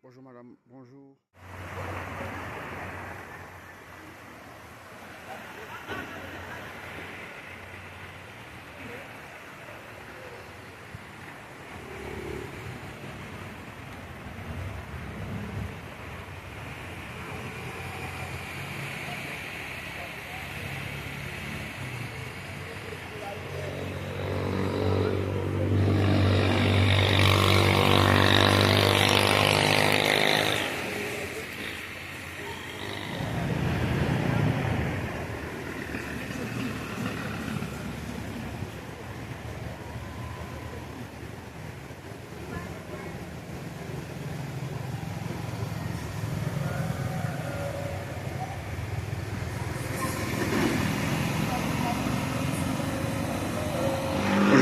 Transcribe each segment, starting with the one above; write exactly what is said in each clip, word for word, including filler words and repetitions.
Bonjou madanm, bonjou.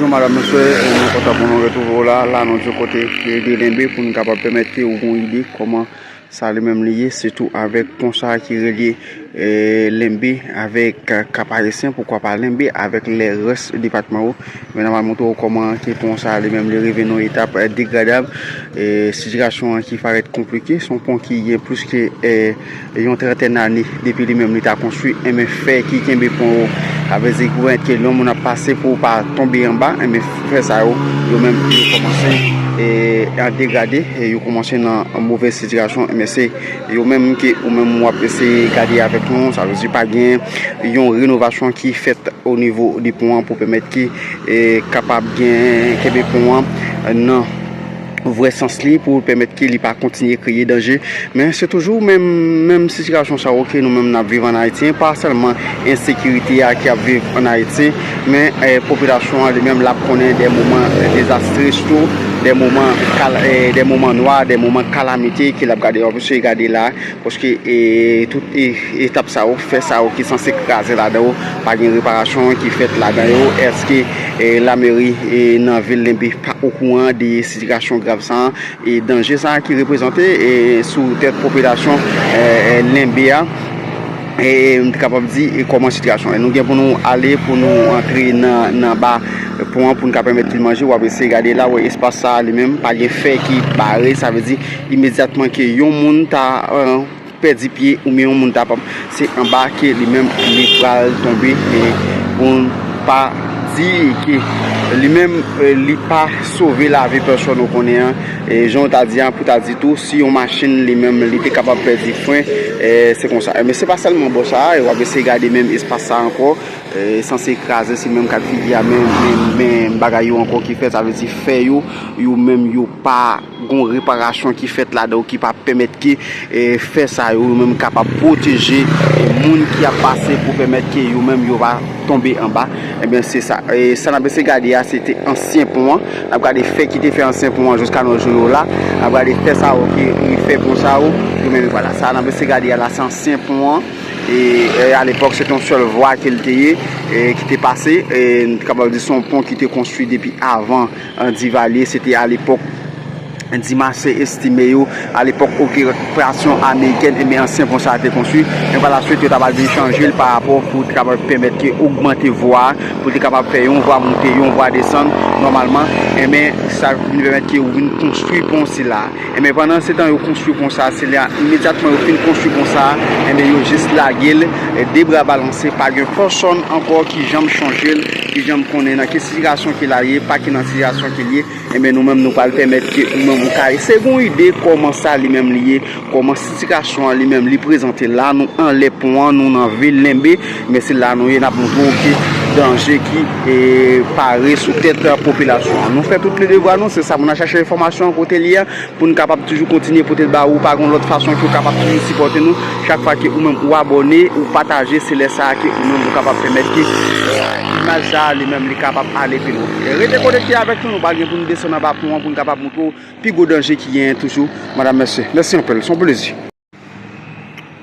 Bonjou madanm, mesye, nou kontan pou nou retwouve w la. La nou di kote de Lenbe pou nou kapab pèmèt ke ou gen yon ide kòman sa li menm li ye, sitou avèk pon sa ki relye eh, Lenbe avèk eh, Cap Haïtien, poukwa pa Lenbe avèk lè rès depatman yo. Men n ap montre w kòman ke pon sa li menm li rive nan yon etap eh, degradab. Eh, sitiyasyon an ki parèt konplike, se yon pon ki gen plis ke eh, yon trantèn ane depi li menm li ta konstwi, enben fè ki kenbe pon yo, sa vle di pou pèmèt ke lè yon moun ap pase pou pa tonbe anba, enben fè sa yo, yo menm yo kòmanse eh, an degade, eh, yo kòmanse nan move sitiyasyon, enben se yo menm ke ou menm w ap eseye gade avèk nou, sa vle di pa gen yon renovasyon ki fèt o nivo de pon an pou pèmèt ke eh, kapab gen kenbe pon an nan vrè sans li pou pèmèt ke li pa kontinye kreye danje. Men se toujou menm, menm sitiyasyon sa yo ke nou menm n ap viv ann Ayiti, pa sèlman ensekirite a ki ap viv ann Ayiti, men eh, popilasyon an li menm l ap konnen de moman dezastre, sitou de moman kal, eh, de moman nwa, de moman kalamite ke l ap gade. W ap eseye gade la, paske eh, tout eh, etap sa yo, fè sa yo ki sanse kraze ladan yo, pa gen reparasyon ki fèt ladan yo. Èske eh, lameri eh, nan vil Lenbe pa okouran de sitiyasyon grav sa a, e danje sa a ki reprezante eh, sou tèt popilasyon eh, eh, Lenbe a? E m te kapab di eh, kòman sitiyasyon. E nou gen pou nou ale, pou nou antre nan, nan ba pon an, pou n ka pèmèt li manje. W ap eseye gade la, w wè espas sa a li menm, pa gen fè ki bare, sa vle di imedyatman ke yon moun ta eh, pèdi pye oubyen yon moun ta pap, se anba ke li menm li pral tonbe, e pou n pa di ke li menm eh, li pa sove lavi pèsòn ou konnen an. E jan w ta di an, pou ta di tou, si yon machin li menm li te kapab pèdi fren, eh, se konsa. Eh, men se pa sèlman bò sa a, e w ap eseye gade menm espas sa a ankò, eh, sanse kraze, se menm ka figi a, men, men, men bagay yo ankò ki fèt, sa vle di fè yo, yo menm yo pa gon reparasyon ki fèt ladan yo ki pa pèmèt ke eh, fè sa yo, yo menm kapab pwoteje eh, moun ki ap pase pou pèmèt ke yo menm yo pa tonbe anba. Ebyen, se sa. E sa n ap eseye gade a, se te ansyen pon an. N ap gade fè ki te fè ansyen pon an jiska nou jwenn yo la. N ap gade fè sa yo ki, ki fè pon sa yo. Yo menm, vwala. Sa n ap eseye gade a la, se ansyen pon an. E, e alepòk, se te yon sèl vwa ke l te ye, e ki te pase. E n kapab di se yon pon ki te konstwi depi avan, eh, Divalye. Se te alepòk Dimas estime yo alepòk okipasyon amerikèn, enben ansyen pon sa a te konstwi. Men pa laswit, yo ta pral vin chanje l pa rapò pou te kapab pèmèt ke ogmante vwa a, pou te kapab fè yon vwa monte, yon vwa desann nòmalman. Enben, sa vin pèmèt ke yo vin konstwi pon sila a. Enben, pandan se tan yo konstwi pon sa a, se la imedyatman yo fin konstwi pon sa a, enben, yo jis lage l, eh, de bra balanse, pa gen pèsòn ankò ki janm chonje l, ki janm konnen nan ki sitiyasyon ke l al ye, pa ki nan sitiyasyon ke l ye. Enben, nou menm, nou pral pèmèt ke ou menm ou ka eseye gen yon ide kòman sa li menm li ye, kòman sitiyasyon an li menm li prezante la. Nou anlè pon an, nou nan vil Lenbe, men se la nou ye, n ap montre w ki danje ki, e, pare sou tèt, e, popilasyon an. Nou fè tout le devwa nou, se sa, moun nan chache enfòmasyon an kote li ye, pou n kapab toujou kontinye pote l ba ou, pa gen lòt fason ke w kapab toujou sipòte nou. Chak fwa ke ou menm ou abòne, ou pataje, se lè sa a ke ou menm ou kapab pèmèt ke, e, imaj sa a li menm li kapab ale pi lwen. E rete konekte avèk nou, nou pral gen pou nou desann anba pon an pou n kapab montre w pi gwo danje ki genyen toujou, madanm, mesye. Mèsi anpil, se yon plezi.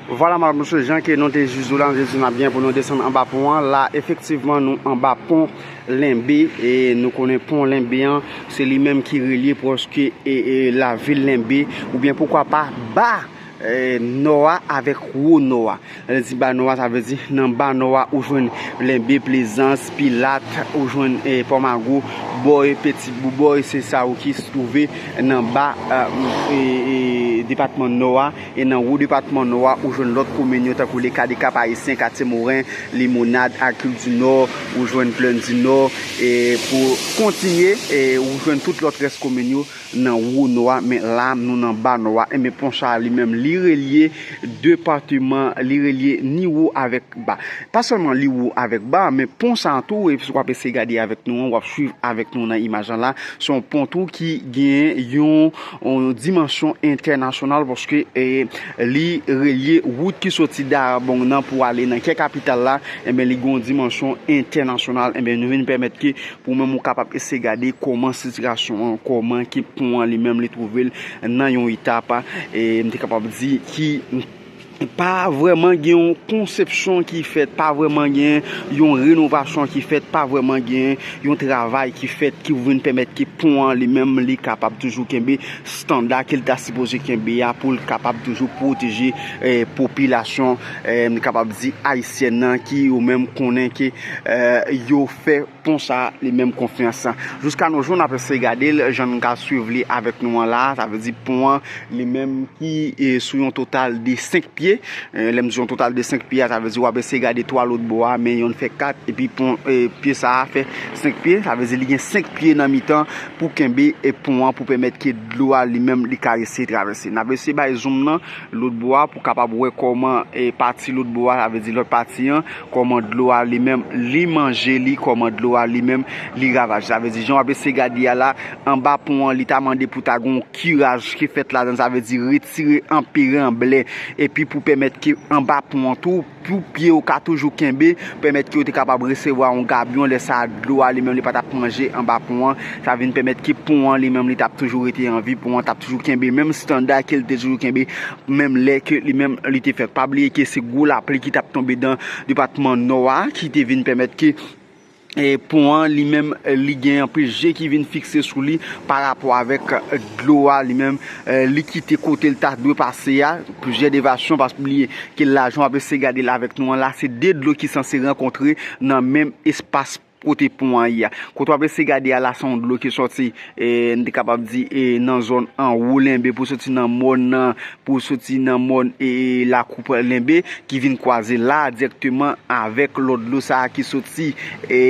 Vwala, madanm, mesye, jan ke nou te jis di w la, nou te di n ap gen pou nou desann anba pon an. La, efektivman, nou anba pon Lenbe, e nou konnen pon Lenbe an, se li menm ki relye prèske, e, e, lavil Lenbe, oubyen poukwa pa ba, e, nò a avèk wo nò a. Lè di ba nò a, sa vle di nan ba nò a, ou jwenn Lenbe, Plezans, Pilat, ou jwenn, e, Pòmago, Boubòy, Petit Boubòy, se sa yo ki twouve nan ba e, e, depatman Nò a. E nan wo depatman Nò a, ou jwenn lòt komin yo, tankou le ka de Kap Ayisyen, Katye Moren, Limonad, Akil di Nò, ou jwenn Plèn di Nò. E pou kontinye, e, ou jwenn tout lòt rès komin yo nan wo Nò a, men la, nou nan ba Nò a. Enben, pon sa a li menm, li relye depatman, li relye ni wo avèk ba. Pa sèlman li wo avèk ba, men pon sa a tou, e si w ap eseye gade avèk nou an, w ap swiv avèk nou nan imaj lan la, se yon pon tou ki gen yon, yon dimansyon entènasyonal, paske, e, li relye wout ki soti Dayabong nan pou ale nan kè kapital la, enben, li gen yon dimansyon entènasyonal. Enben, nou vin pèmèt ke pou menm ou kapab eseye gade kòman sitiyasyon an, kòman ke pon an li menm li twouve l nan yon etap, e, m te kapab di ki pa vrèman gen yon konsepsyon ki fèt, pa vrèman gen yon renovasyon ki fèt, pa vrèman gen yon travay ki fèt ki vin pèmèt ke pon an li menm li kapab toujou kenbe estanda ke l ta sipoze kenbe a pou l kapab toujou pwoteje, e, popilasyon, e, m kapab di ayisyèn nan ki yo menm konnen ke, e, yo fè pon sa a li menm konfyans. Jiska nou jou, n ap eseye gade l, jan n ka swiv li avèk nou an la, sa vle di pon an li menm ki, e, sou yon total de senk pye. E, lè m di yon total de senk pye a, sa vle di w ap eseye gade twa lòt bò a, men yonn fè kat, epi pon, e, pye sa a fè senk pye, sa vle di li gen senk pye nan mitan pou kenbe, e, pon an, pou pèmèt ke dlo a li menm li ka eseye travèse. N ap eseye bay zoom nan lòt bò a pou kapab wè kòman, e, pati lòt bò a, sa vle di lòt pati an, kòman dlo a li menm li manje li, kòman dlo a li menm li ravaje. Sa vle di, jan w ap eseye gade a la, anba pon an, li ta mande pou ta gen yon kiraj ki fèt ladan, sa vle di retire anpil ranblè, epi pou pèmèt ke anba pon an tou, pou pye yo ka toujou kenbe, pèmèt ke yo te kapab resevwa yon gabyon, lè sa a, dlo a li menm li pa t ap manje anba pon an, sa vin pèmèt ke pon an li menm li t ap toujou rete an vi, pon an t ap toujou kenbe menm estanda ke l te toujou kenbe menm lè ke li menm li te fèt. Pa bliye ke se gwo lapli ki t ap tonbe nan depatman Nò a, ki te vin pèmèt ke, e, pon an li menm, e, li gen anpil je ki vin fikse sou li pa rapò avèk, e, dlo a li menm, e, li kite kote l ta dwe pase a, plizyè devasyon, pa bliye ke la jan w ap eseye gade l avèk nou an la, se de dlo ki sanse rankontre nan menm espas kote pon an ye a. Kote w ap eseye gade a la, se yon dlo ki sòti, e, n te kapab di, e, nan zòn anwo Lenbe pou soti nan mòn nan, pou soti nan mòn, e, Lakou Lenbe, ki vin kwaze la a dirèkteman avèk lòt dlo sa a ki soti, e,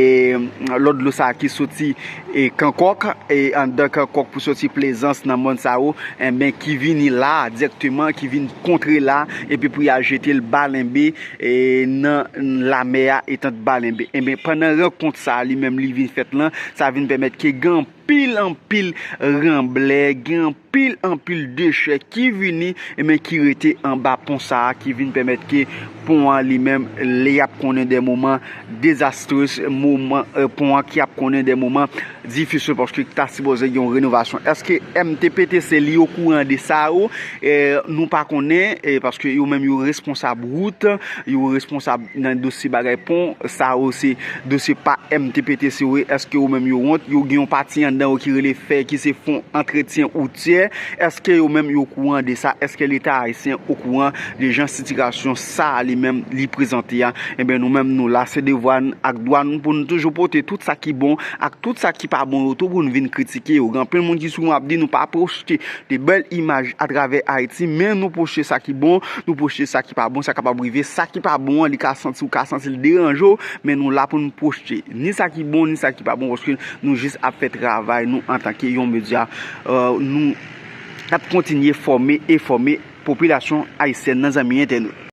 lòt dlo sa a ki soti, e, Kankòk, e, anndan Kankòk pou soti Plezans nan mòn sa yo, enben, ki vini la a dirèkteman, ki vin kontre la, epi pou y al jete l ba Lenbe, e, nan lamè a, etan ba Lenbe. Enben, pandan rankont sa a li menm li vin fèt lan, sa vin pèmèt ke gen anpil, anpil ranblè, gen anpil, anpil dechè ki vini, enben, ki rete anba pon sa a, ki vin pèmèt ke pon an li menm, li ap konnen de moman dezastre, moman, e, pon an ki ap konnen de moman difisil, paske ta sipoze gen yon renovasyon. Èske M T P T C li okouran de sa yo? E, nou pa konnen, e, paske yo menm yo responsab wout, yo responsab nan dosye bagay pon, sa yo se dosye pa M T P T C yo ye. Èske yo menm yo wont? Yo gen yon pati anndan yo ki rele fè, ki se Fon Antretyen Woutyè. Èske yo menm yo okouran de sa? Èske Leta ayisyen okouran de jan sitiyasyon sa a li menm li prezante a? Enben, nou menm nou la, se devwa n ak dwa n pou n toujou pote tout sa ki bon ak tout sa ki pa bon yo tou pou n vin kritike yo. Gen anpil moun ki souvan ap di nou pa pwojte de bèl imaj atravè Ayiti, men nou pwojte sa ki bon, nou pwojte sa ki pa bon, sa kapab rive, sa ki pa bon an, li ka santi, ou ka santi l deranje w, men nou la pou n pwojte ni sa ki bon, ni sa ki pa bon, paske nou jis ap fè travay nou antanke yon medya, e, nou ap kontinye fòme e fòme popilasyon ayisyèn nan, zanmi entènot.